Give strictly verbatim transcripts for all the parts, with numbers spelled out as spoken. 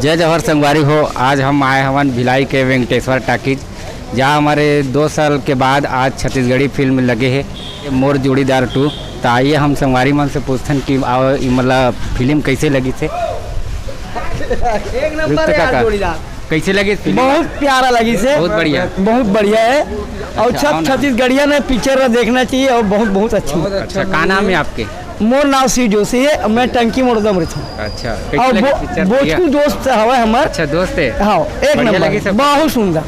जय जोहार संगवारी हो, आज हम आए हवन भिलाई के वेंकटेश्वर टाकीज, जहाँ हमारे दो साल के बाद आज छत्तीसगढ़ी फिल्म लगे है मोर जोड़ीदार टू। तो आइए हम संगवारी मन से पूछथन कि आओ, ई मतलब फिल्म कैसे लगी से? एक नंबर रुक है यार, काका। जोड़ीदार। कैसे लगी फिल्म? बहुत प्यारा लगी से। बहुत बढ़िया। बहुत बढ़िया है। और अच्छा, सब छत्तीसगढ़िया ने पिक्चर देखना चाहिए और बहुत, बहुत अच्छी। अच्छा, का नाम है आपके? मोर नाम शिव जोशी है, मैं टंकी मोड़ दम रहता हूँ। अच्छा, कैसे और लगी बो-, पिक्चर? बोचकू दोस्त हवा हमार। अच्छा, दोस्त है। हाँ, एक बढ़िया नंबर, लगी सब? बहुत सुंदर।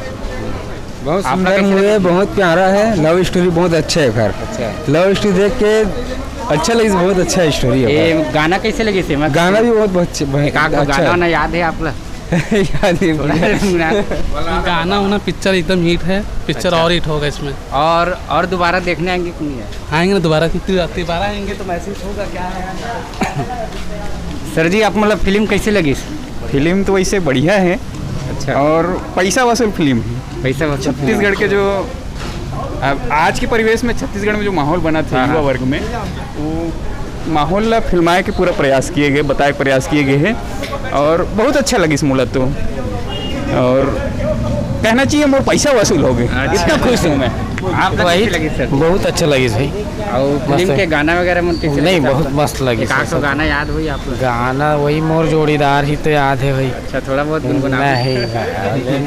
बहुत सुंदर मूवी है, बहुत प्यारा है, लव स्टोरी बहुत अच्छा है। फिर अच्छा। लव स्टोरी देख के अच्छा लगी, बहुत अच्छा स्टोरी है। ये गाना कैसे लगी से? गाना भी बहुत अच्छे, एक आध अच्छा गाना है। ना याद है आपला? याद नहीं। गाना होना पिक्चर एकदम हिट है, पिक्चर अच्छा। और हिट होगा इसमें। और और दोबारा देखने आएंगे कि नहीं? आएंगे ना दोबारा, क्योंकि दोबारा आएंगे तो महसूस होगा क्या है। सर जी, आप मतलब फिल्म कैसे लगी? फिल्म तो वैसे बढ़िया है। अच्छा। और पैसा वसूल फिल्म है। पैसा वसूल फिल्म। छत्तीसगढ़ के जो अब आज के परिवेश में छत्तीसगढ़ में जो माहौल बना था हाँ, युवा हाँ। वर्ग में, वो माहौल ला फिल्माए के पूरा प्रयास किए गए, बताए के प्रयास किए गए हैं और बहुत अच्छा लगी इस मूला तो। और कहना चाहिए मोर पैसा वसूल हो गए, अच्छा। इतना खुश हूँ मैं। आप लोग वही कैसे लगी सर? बहुत अच्छा लगी भाई। और फिल्म मस्त है। के गाना वगैरह मन कैसे नहीं, लगे बहुत आपको? मस्त लगी एक आध सर। गाना याद हुई आप लोग? गाना वही मोर जोड़ीदार ही तो याद है भाई। अच्छा, थोड़ा बहुत गुनगुना। नहीं,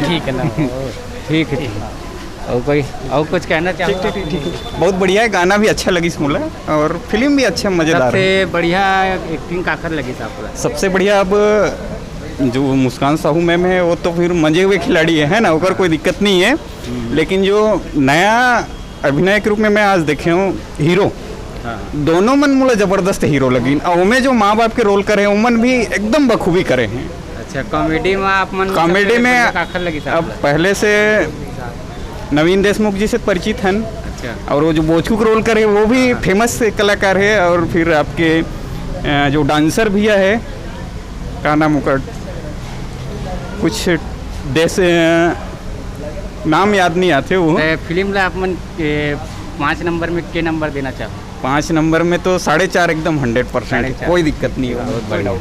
ठीक है ना। ठीक है, ठीक है। और कोई और कुछ कहना चाहूँगा? ठीक, ठीक, ठीक, ठीक। बहुत बढ़िया है, गाना भी अच्छा लगी सुनला और फिल्म भी अच्छा, मज़ेदार है। सबसे बढ़िया एक्टिंग काकर लगी था आपको? सबसे बढ़िया अब जो मुस्कान साहू मैम है, वो तो फिर मंजे हुए खिलाड़ी है, है ना, ओकर कोई दिक्कत नहीं है। हम्म। लेकिन जो नया अभिनय के रूप में मैं आज देखे हूँ हीरो, हाँ। दोनों मन मोला जबरदस्त हीरो लगिन। और ओमे जो माँ बाप के रोल करे हैं, ओमन भी एकदम बखूबी करे हैं। अच्छा, कॉमेडी में आप मन कॉमेडी सबसे में बढ़िया काकर लगी था अब आपला? पहले से नवीन देशमुख जी से परिचित हन। अच्छा। और वो जो बोचकू के रोल करे, वो भी हाँ। फेमस कलाकार है। और फिर आपके, अ, जो डांसर भैया है, का नाम ओकर, कुछ देश, अ, नाम याद नहीं आते वो। ते फिल्म ला आप मन, ए, पाँच नंबर में के नंबर देना चाहो? पाँच नंबर में तो साढ़े चार, एकदम हंड्रेड परसेंट, साढ़े चार। कोई दिक्कत नहीं है। बहुत बढ़िया।